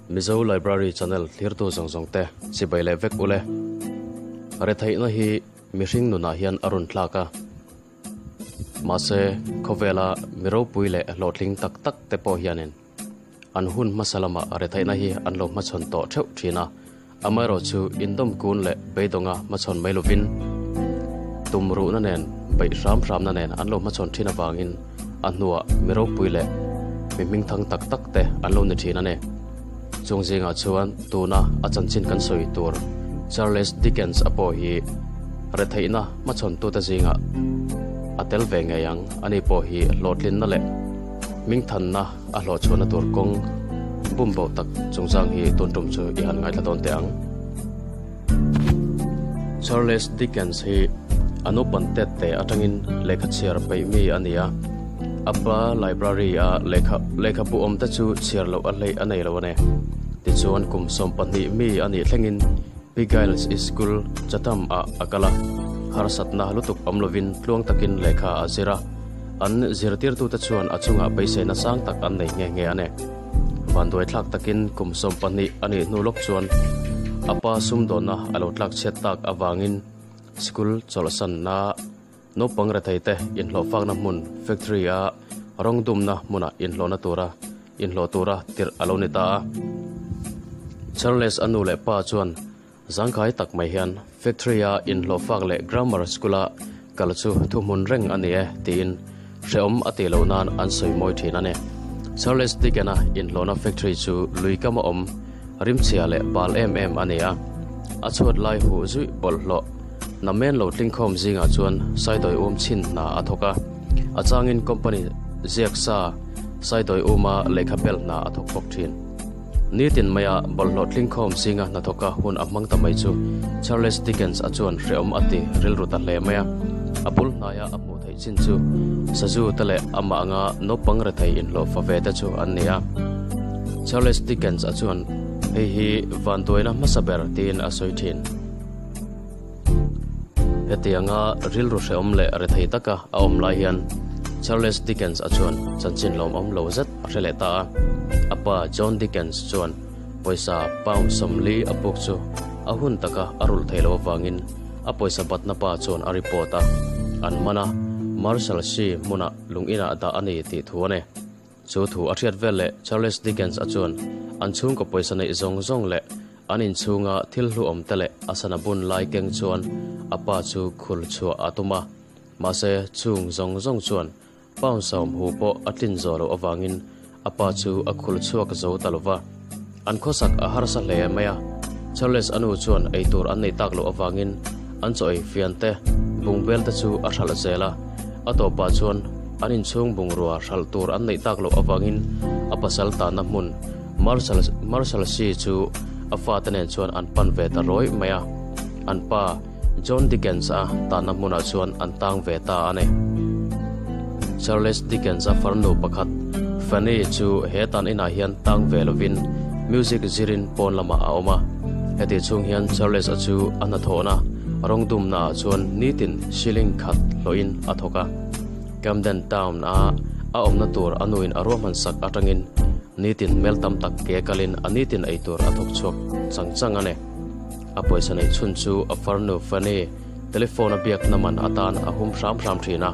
Mizo Library channel thlirtu zawng zawng te chibai leh vek ule. Retheihna hi mihring nunah hian a rawn thlak a. Mahse, khawvela mi ropui leh hlawhtling tak tak te pawh hianin an hun hmasa lama retheihna hi an lo hmachhawn tawh theuh thin a. Amaherawhchu indawm kun leh beidawnga hmachhawn mai lovin tumruhna nen beih hram hramna nen an lo hmachhawn thin avangin a hnuah mi ropui leh mi hmingthang tak tak te an lo ni thin a ni. Chung zingah chuan tuna a chanchin kan sawi tur Charles Dickens a pawh hi retheihna hmachhawntute zingah a tel ve ngei ang. Ani pawh hi hlawhtlinna leh hmingthanna a hlawhchhuahna tur kawng bumboh tak chungchang hi tun tum chu i han ngaithla dawn teh ang. Charles Dickens hi a naupan tet te atangin lehkha chhiar peih mi a ni a. A pa library a lehkha lehkhabu awm te chu chhiar loh a hleih a nei lo a ni. Tichuan kum 12 mi a nih thlengin Pigail's School, Chatham ah a kal a. Harsatna lutuk awm lovin tluang takin lehkha a zir a. An zirtirtute chuan a chungah beiseina sang tak an nei nghe nghe a ni. Vanduai thlak takin kum 12 a nih hnu lawk chuan a pa sumdawnna a lo tlak chhiat tak avangin sikul chawlhsanna naupang retheite inhlawhfakna hmun factory a rawng dumna hmunah inhlawhna tura inhlawh tura tirh a lo ni ta a. Charles a nu leh pa chuan Zangkai tak mai hian factory a inhlawhfak leh grammar school a kal chu thuhmun reng a ni e tiin hrehawm a tih loh nan an sawi mawi thin a ni. Charles Dickens-a inhlawhna factory chu lui kam a awm rimchhia leh bal em em a ni a. A chhuat lai huh zuih bawlhhlawh namen lo tlingkhawm zingah chuan saidawi um chhin hna a thawk a. A changin company ziak sa saidawi uma lehkha bel hna a thawk bawk thin. Nitin maia bawlhhlawh tlingkhawm zinga hnathawka hun a hmang ta mai chu Charles Dickens a chuan hrehawm a ti rilru ta hle mai a. A bul hnaia a hmuh theih chin chu sazu te leh amah anga naupang rethei inhlawhfa ve te chu an ni a. Charles Dickens a chuan hei hi vanduaina hmasa ber tiin a sawi thin. Hetianga rilru hrehawm leh rethei taka a awm lai hian Charles Dickens a chuan chanchin lawmawm lo zet a hre leh ta a. A pa John Dickens chuan pawisa pound 40 a puk chu a hun taka a rulh thei lo avangin a pawisa batna pa chuan a report a, an man a, Marshal Sea hmunah lung inah dah a ni tih thu a ni. Chu thu a hriat vel leh Charles Dickens a chuan an chhungkaw pawisa neih zawng zawng leh an inchhunga thil hlu awm te leh a sana bun lai keng chuan a pa chu khul chhuah a tum a. Mahse, chung zawng zawng chuan pound 10 hu pawh a tlin zawh loh avangin a pa chu a khul chhuak zo ta lo va. An khawsak a harsa hle mai a. Charles a nu chuan eitur an nei tak loh avangin an chaw ei fian te, bungbel te chu a hralh zel a. A tawpah chuan an inchhung bungrua hralh tur an neih tak loh avangin a pasal tanna hmun Marshal Marshal Sea chu a fate nen chuan an pan ve ta rawih mai a. An pa John Dickens a tanna hmunah chuan an tang ve ta a ni. Charles Dickens a farnu pakhat Fanny chu he tan inah hian tang ve lovin music zirin pawn lamah a awm a. Heti chhung hian Charles a chu a hnathawhna rawng dumna ah chuan nitin shilling khat hlawhin a thawk a. Camden Town a a awmna tur a nuin a ruahman sak atangin nitin mel tam tak ke kalin a nitin ei tur a thawk chhuak chang chang a ni. A pawisa neih chhun chu a farnu Fanny telephone a biakna man atan a hum hram hram thin a.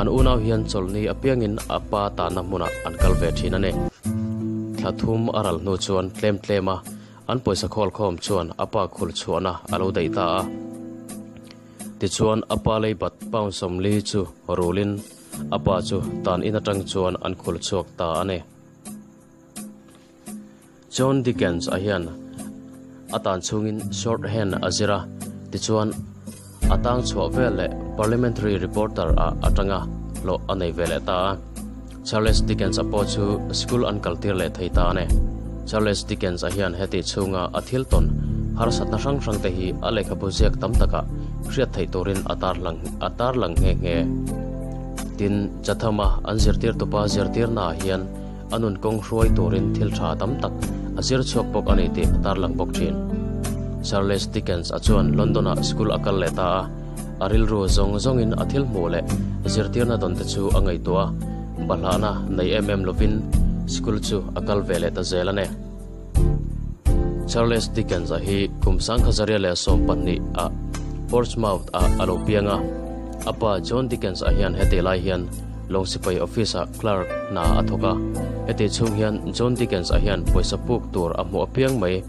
An unau hian chawlhni apiangin a pa tanna hmunah an kal ve thin a ni. Thla thum a ral hnu chuan tlem tlem a an pawisa khawlkhawm chuan a pa khul chhuahna a lo daih ta a. Tichuan a pa leibat pound 40 chu rulin a pa chu tan in atang chuan an khul chhuak ta a ni. John Dickens a hian a tan chhungin shorthand a zir a, tichuan a tang chhuah vel leh parliamentary reporter ah atanga hlawh a nei ve leh ta a. Charles Dickens a pawh chu school an kaltir leh thei ta a ni. Charles Dickens a hian heti chhunga a thil tawn harsatna hrang hrang te hi a lehkhabu ziak tam takah hriat theih turin a tarlang a tarlang nghe nghe. Tin, Chatham a an zirtirtupa zirtirnaah hian a nun kawng hruai turin thil tha tam tak a zir chhuak bawk a ni tih a tarlang bawk thin. Charles Dickens a chuan London ah school a kal leh ta a, a rilru zawng zawngin a thil hmuh leh zirtirna dawn te chu a ngaihtuah a, bahlahna nei em em lovin school chu a kal ve leh ta zel a ni. Charles Dickens-a hi kum 1912 ah Portsmouth ah a lo piang a. A pa John Dickens-a hian heti lai hian Lawng sipai office ah clerk hna a thawk a. Heti chhung hian John Dickens-a hian pawisa puk tur a hmuh apiang mai.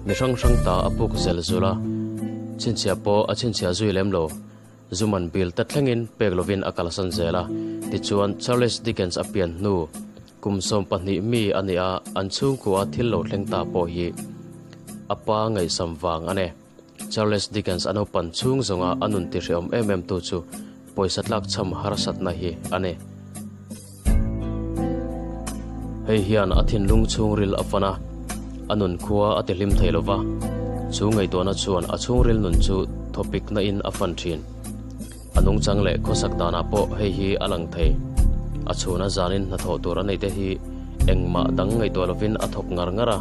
Mi hrang hrang ta a puk zel zul a, chhinchhiah pawh a chhinchhiah zui lem lo. Zuman bill te thlengin pek lovin a kalsan zel a. Tichuan Charles Dickens a pian hnu kum 12 mi a nih a, an chhungkua thil lo thleng ta pawh hi a pa ngaihsam vang a ni. Charles Dickens a naupan chhung zawnga a nun tihreawm em em tu chu pawisa tlak chham harsatna hi a ni. Hei hian a thinlung chhungril a fan a, a nun khua a tihlim thei lo va, chu ngaihtuahna chuan a chhungril nun chu thawpikna in a fan thin. A nungchang leh khawsak danah pawh hei hi a lang thei. A chhuna zanin hnathawh tur a neite hi engmah dang ngaihtuah lovin a thawk ngar ngar a,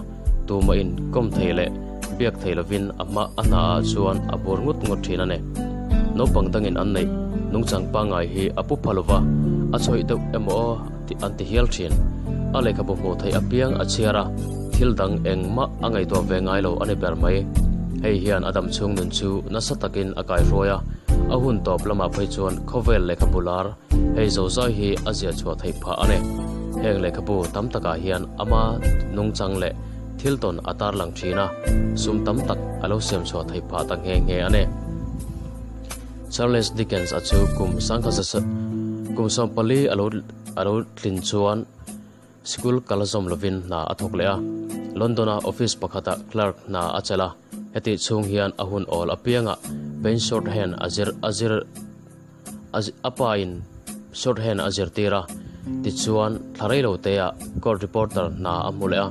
tumah in kawm thei leh biak thei lovin a hma a hna ah chuan a bur ngut ngut thin a ni. Naupang dangin an neih nungchang pangngai hi a pu pha lova, a chhawih deuh emaw aw tih an ti hial thin. A lehkhabu hmuh theih apiang a chhiar a, thil dang engmah a ngaihtuah ve ngai lo a ni ber mai. Hei hian a damchhung nun chu nasa takin a kaihruai a, a hun tawp lamah phei chuan khawvel lehkhabu lar hei zozai hi a ziah chhuah theih phah a ni. Heng lehkhabu tam takah hian ama nungchang leh thil tawn a tarlang thin a, sum tam tak a lo siam chhuah theih phah ta nghe nghe a ni. Charles Dickens a chu kum kum 40 a lo a lo tlin chuan sikul kal zawm lovin hna a thawk leh a. London-a office pakhatah clerk hna a chelh a, hetih chhung hian a hun awl apiangah pen shorthand a zir a zir a pa in shorthand a zirtir a, tichuan thla rei lo te ah court reporter hna a hmu leh a.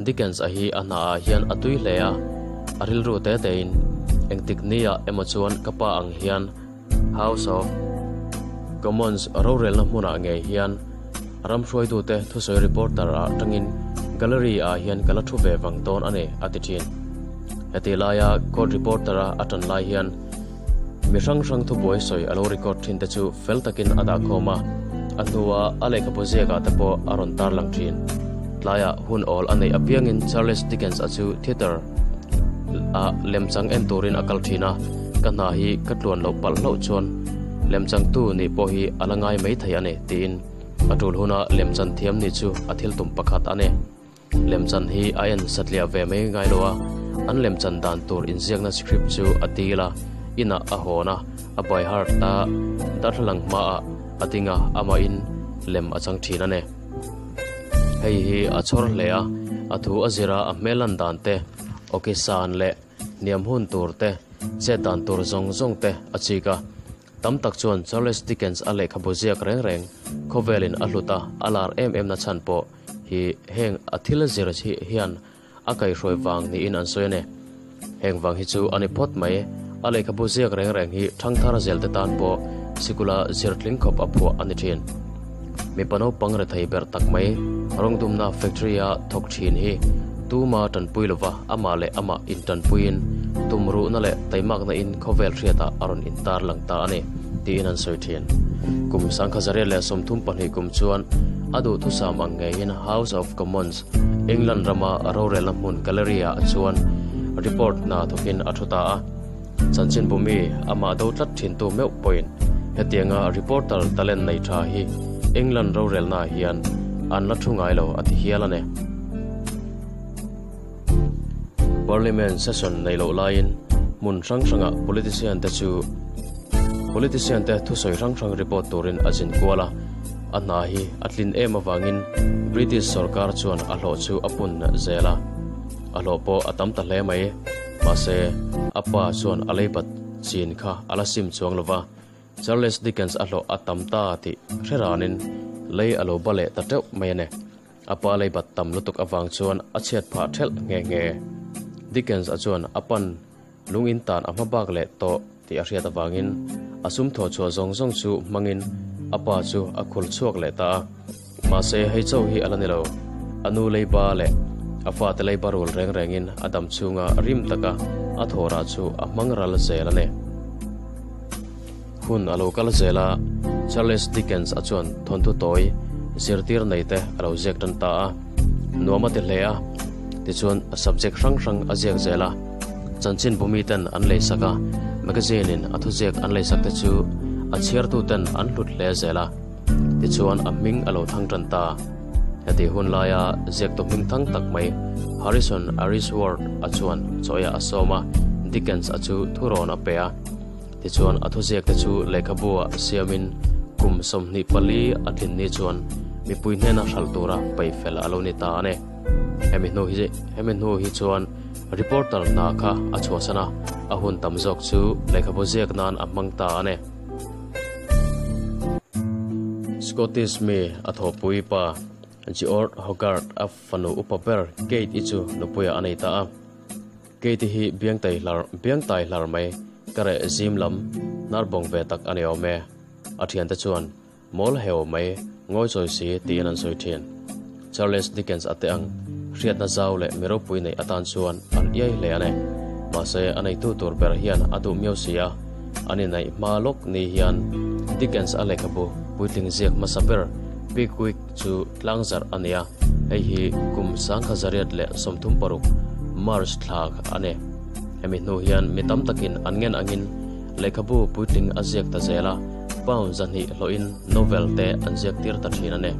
Dickens a hi a hna ah hian a tui hle a, a rilru te te in engtik ni ah emaw chuan ka pa ang hian House of Commons rorelna hmunah ngei hian ram hruaitute thusawi reporter ah tangin gallery ah hian ka la thu ve vang dawn a ni a ti thin. Heti laia court reporter a a tan lai hian Mi hrang hrang thubuai sawi a lo record thin te chu fel takin a dah khawm a, a hnua a lehkhabu ziakah te pawh a rawn tarlang thin. Tlaiah hun awl a neih apiangin Charles Dickens a chu theatre ah lemchang en turin a kal thin a, ka hna hi ka tluan loh palh hlauh chuan lemchangtu nih pawh hi a la ngai mai thei a ni tiin a tul huna lemchan thiam nih chu a thil tum pakhat a ni. Lemchan hi a en satliah ve mai ngai lo a, an lemchan dan tur inziakna script chu a dil a, inah a hawn a, a by heart a, darthlalang hmaah a ding a, amahin lem a chang thin a ni. Hei hi a chhawr hle a, a thu a zir a, a hmel lan dan te, awki san leh hniam hun tur te, chet dan tur zawng zawng te a chik a. Tam tak chuan Charles Dickens a lehkhabu ziak reng reng khawvelin a hlut a, a lar em em na chhan pawh hi heng a thil zir hian a kaihhruai vang niin an sawi a ni. Heng vang hi chu a ni phawt mai, a lehkhabu ziak reng reng hi thangthar zel te tan pawh sikula zir tling khawp a phuah a ni thin. Mipa naupang rethei ber tak mai rawngdumna factory a thawk thin hi tuma tanpui lova amah leh amah intanpuiin tumruhna leh taimakna in khawvel hriatah a rawn intar lang ta a ni tiin an sawi thin. Kum 1932 kum chuan a duhthusam ang ngeiin House of Commons, England rama rorelna hmun gallery ah chuan report hna thawkin a thu ta a. Chanchinbu mi amah do tlat thintu meuh pawhin hetianga reporter talent nei tha hi England rorelnaah hian an la thu ngai lo a ti hial a ni. Parliament session neih loh laiin hmun hrang hrangah politician te chu politician te thusawi hrang hrang report turin a zin kual a, a hna hi a tlin em avangin British sorkar chuan a hlawh chu a pun zel a, a hlawh pawh a tam ta hle mai. Mahse, a pa chuan a leibat chin kha a la sim chuang lo va, Charles Dickens a hlawh a tam ta tih hre ranin lei a lo ba leh ta teuh mai a ni. A pa leibat tam lutuk avang chuan a chhiat phah thelh nghe nghe. Dickens a chuan a pan lung in tan a hma bak leh tawh tih a hriat avangin a sum thawh chhuah zawng zawng chu hmangin a pa chu a khul chhuak leh ta a. Mahse, hei chauh hi a la ni lo. A nu leiba leh a fate leiba rul reng rengin a dam chhunga rim taka a thawhrah chu a hmang ral zel a ni. Hun a lo kal zel a, Charles Dickens a chuan thawnthu tawi zirtir nei te a lo ziak tan ta a. Nuam a ti hle a. Tichuan subject hrang hrang a ziak zel a, chanchinbu miten an leisak a, magazine in a thuziak an leisak te chu a chhiartu ten an hlut hle zel a. Tichuan a hming a lo thang tan ta. Heti hun laia ziaktu hming thang tak mai Harrison Arisworth a chuan chawiah a sawm a, Dickens a chu thurawn a pe a. Tichuan a thuziak te chu lehkhabu ah siamin kum 24 a tlin ni chuan mipui hnena hralh tura peih fel a lo ni ta a ni. Hemi hnu hi hemi hnu hi chuan reporter hna kha a chhuahsan a, a hun tam zawk chu lehkhabu ziak nan a hmang ta a ni. Scottish mi a thawhpui pa George Hogarth a fanu upa ber Kate i chu nupuiah a nei ta a. Kate hi biangtai hlar biangtai hlar mai ka reh zim lam hnar bawng ve tak a ni awm e. A thiante chuan mawl heu mai ngawi chawi si tiin an sawi thin. Charles Dickens a te ang hriatna zau leh mi ropui neih atan chuan an iai hle a ni. Mahse a neitu tur ber hian a duh miau si a, an inneih hma lawk ni hian Dickens a lehkhabu puitling ziak hmasa ber Pickwick chu tlangzarh a ni a, hei hi kum 1936 March thla a ni. Hemi hnu hian mi tam takin an ngen angin lehkhabu puitling a ziak ta zel a, pound 200 hlawhin novel te an ziak tir ta thin a ni.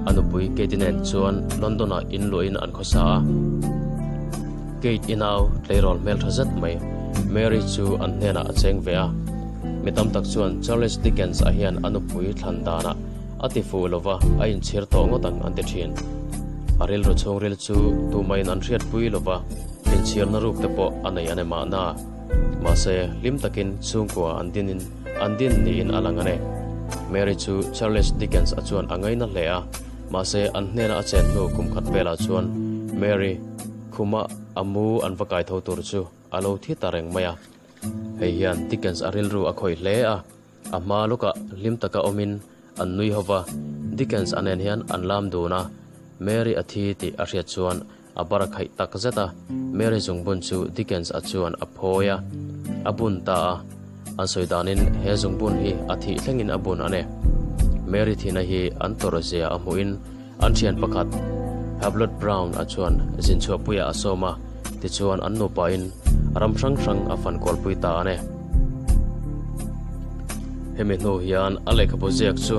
A nupui Kate nen chuan London-ah in luahin an khawsa a. Kate i nau tleirawl hmeltha zet mai Mary chu an hnenah a cheng ve a. Mi tam tak chuan Charles Dickens-a hian a nupui thlan danah a ti fuh lova a inchhir tawh ngawt ang an ti thin. A rilru chhungril chu tumahin an hriatpui lova inchhirna ruk te pawh a nei a ni mahna. Mahse, hlim takin chhungkua an dinin an din niin a lang a ni. Mary chu Charles Dickens a chuan a ngaina hle a, mahse an hnena a chen hnu kum khat velah chuan Mary khuma a mu an va kai tho tur chu a lo thi ta reng mai a. Hei hian Dickens a rilru a khawih hle a, a hma lawkah hlim taka awmin an nui ho va, Dickens a nen hian an lam dun a, Mary a thi tih a hriat chuan a bar a khaih tak zet a, Mary zungbun chu Dickens a chuan a phawi a, a bun ta a, an sawi danin he zungbun hi a thih thlengin a bun a ni. Mary thihna hi an tawrh zia a hmuhin an thian pakhat Hablot Brown a chuan zin chhuahpuiah a sawm a, tichuan an nupain ram hrang hrang a fan kualpui ta a ni. Hemi hnu hian a lehkhabu ziak chu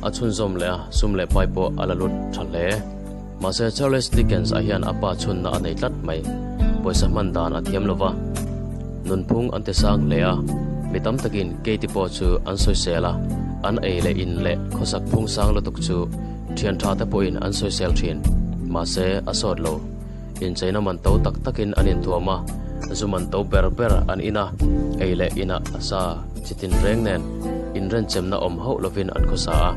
a chhunzawm leh a, sum leh pai pawh a la lut tha hle. Mahse Charles Dickens a hian a pa chhunna a nei tlat mai. Pawisa hman dan a thiam lova, nunphung an ti sang hle a, mi tam takin Katie pawh chu an sawisel a, an ei leh in leh khawsak phung sang lutuk chu thian tha te pawhin an sawisel thin. Mahse a sawt lo. Incheina man to tak takin an inthuam a, zu man to ber ber an in a, ei leh inah a sa chitin reng nen inrenchemna awm hauh lovin an khawsa a.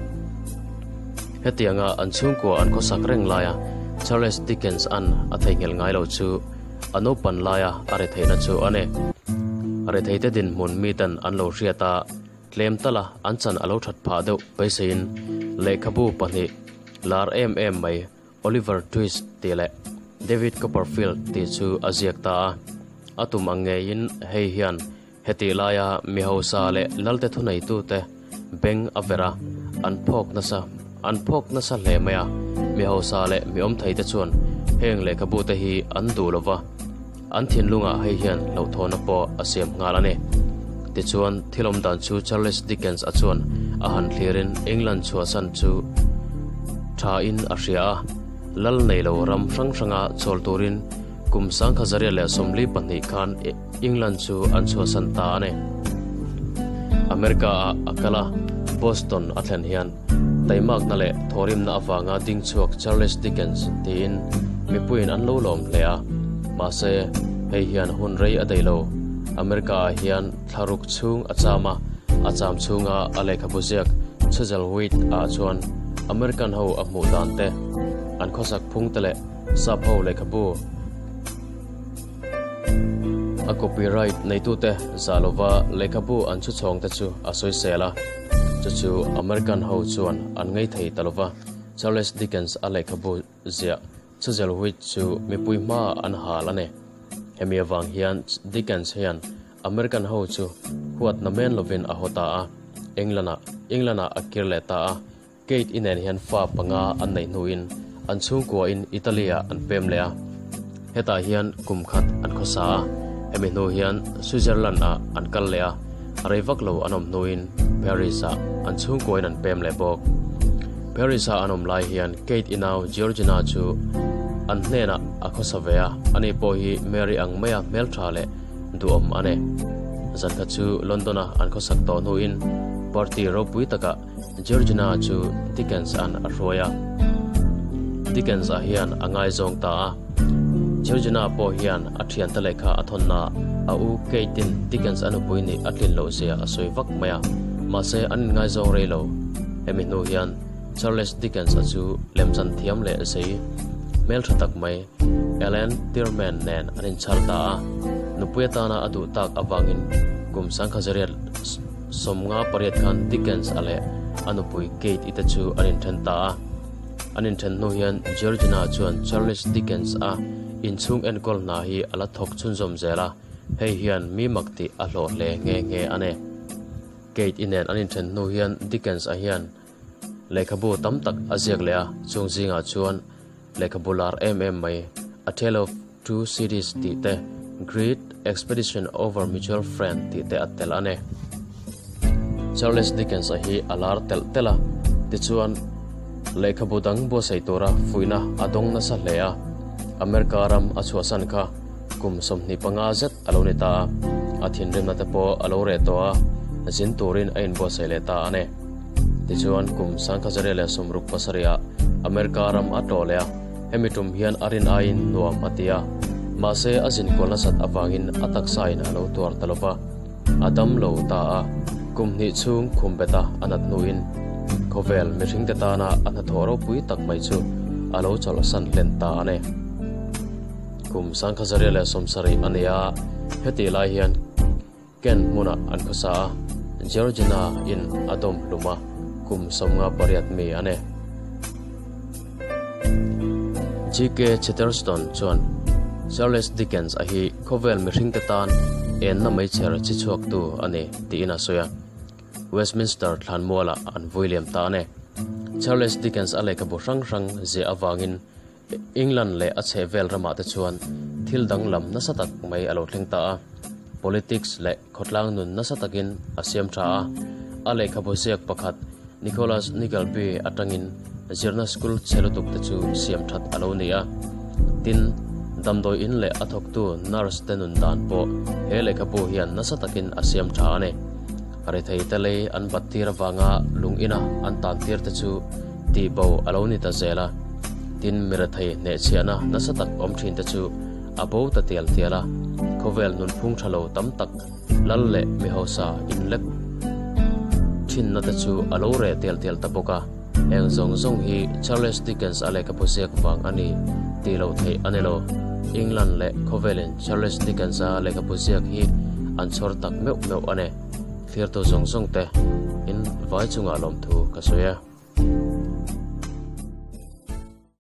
Hetianga an chhungkua an khawsak reng laia Charles Dickens-a'n a theihnghilh ngai lo chu a naupan laia a retheihna chu a ni. Retheite dinhmun miten an lo hriat a, tlem tala an chan a lo that phah deuh beiseiin lehkhabu pahnih lar em em mai Oliver Twist tih leh David Copperfield tih chu a ziak ta a. A tum ang ngeiin hei hian Hetih laia mi hausa leh lalte thuneitute beng a verh a, an phawk nasa an phawk nasa hle mai a. Mi hausa leh mi awm theite chuan heng lehkhabute hi an duh lo va, an thinlungah hei hian hlauhthawhna pawh a siam nghal a ni. Tichuan, thil awm dan chu Charles Dickens a chuan a han thlirin England chhuahsan chu thain a hria a, lal nei lo ram hrang hranga chawl turin Kum 1942 khan England chu an chhuahsan ta a ni. America ah a kal a, Boston a thlen hian taimakna leh thawrimna avanga ding chhuak Charles Dickens tiin mipuiin an lo lawm hle a. Mahse, hei hian hun rei a dei lo. America ah hian thlaruk chhung a cham a, a cham chhunga a lehkhabu ziak Chuzzlewit ah chuan American ho a hmuh dan te, an khawsak phung te leh Sap ho lehkhabu a copyright neitute zah lova lehkhabu an chhu chhawng te chu a sawisel a, chu chu American ho chuan an ngei thei ta lova, Charles Dickens a lehkhabu ziah Chuzzlewit chu mipui hmaah an hal a ni. Hemi avang hian Dickens hian American ho chu huatna men lovin a haw ta a, England-ah England-ah a kir leh ta a. Kate i nen hian fa panga an neih hnuin an chhungkuain Italy-ah an pem leh a. Hetah hian kum khat an khawsa a, hemi hnu hian Switzerland ah an kal leh a, rei vak lo an awm hnuin Paris ah an chhungkuain an pem leh bawk. Paris a an awm lai hian Kate i nau Georgina chu an hnenah a khawsa ve a, ani pawh hi Mary ang maia hmeltha leh duhawm a ni. Zankhat chu London a an khawsak tawh hnuin party ropui takah Georgina chu Dickens-a'n a hruai a. Dickens-a hian a ngaizawng ta a. Georgina pawh hian a thiante lehkha a thawnna a u Kate-in Dickens-a nupui nih a tlin loh zia a sawi vak mai a, mahse an inngaizawng rei lo. Hemi hnu hian Charles Dickens-a chu lemchan thiam leh zei hmeltha tak mai Ellen Tierman nen an inchhar ta a. Nupui atana a duh tak avangin kum sangkhazariat 58 khan Dickens-a leh a nupui Kate-i te chu an inthen ta a. An inthen hnu hian Georgina chuan Charles Dickens-a inchhung enkawl hna hi a la thawk chhunzawm zel a, hei hian mi mak tih a hlawh hle nghe nghe a ni. Kate-i nen an inthen hnu hian Dickens-a hian lehkhabu tam tak a ziak leh a, chung zingah chuan lehkhabu lar em em mai A Tale of Two Cities tih te, Great Expedition Over Mutual Friend tih te a tel a ni. Charles Dickens-a hi a lar telh telh a, tichuan lehkhabu dang buatsaih tura fuihna a dawng nasa hle a. America ram a chhuahsan kha kum 25 zet a lo ni ta a, a thinrimna te pawh a lo reh tawh a, zin turin a inbuatsaih leh ta a ni. Tichuan kum 1967 ah America ram a tlawh leh a, Hemi tum hian a rin aiin nuam a ti a, mahse a zinkual nasat avangin a taksain a lo tuar ta lova, a dam lo ta a, kum hnih chhung khum beta a nat hnuin khawvel mihringte tana a hnathawh ropui tak mai chu a lo chawlhsan hlen ta a ni. Kum 1970 a ni a, hetih lai hian Kent hmunah an khawsa a, Georgina in a dawm hlum a, kum 58 mi a ni. GK Chesterton chuan Charles Dickens a hi khawvel mihringte tan enna meichher chi chhuaktu a ni tiin a sawi a, Westminster thlanmualah an vui liam ta a ni. Charles Dickens a lehkhabu hrang hrang ziah avangin England leh a chhehvel ramah te chuan thil danglam nasa tak mai a lo thleng ta a, politics leh khawtlang nun nasa takin a siam tha a. A lehkhabu ziak pakhat Nicholas Nickleby atangin zirna school chhe lutuk te chu siam that a lo ni a. Tin, damdawi in leh a thawktu nurse te nun dan pawh he lehkhabu hian nasa takin a siam tha a ni. Rethei te lei an bat tir avanga lung ina an tan tir te chu tihbo a lo ni ta zel a, tin mirethei hnehchhiahna nasa tak awm thin te chu a bo ta tial tial a, khawvel nunphung tha lo tam tak lal leh mi hausa inlek thinna te chu a lo reh tial tial ta bawk a, heng zawng zawng hi Charles Dickens a lehkhabu ziak vang a ni tih loh theih a ni lo. England leh khawvelin Charles Dickens a lehkhabu ziak hi an chhawr tak meuh meuh a ni. Thirtu zawng zawng te in vai chungah lawmthu ka sawi e.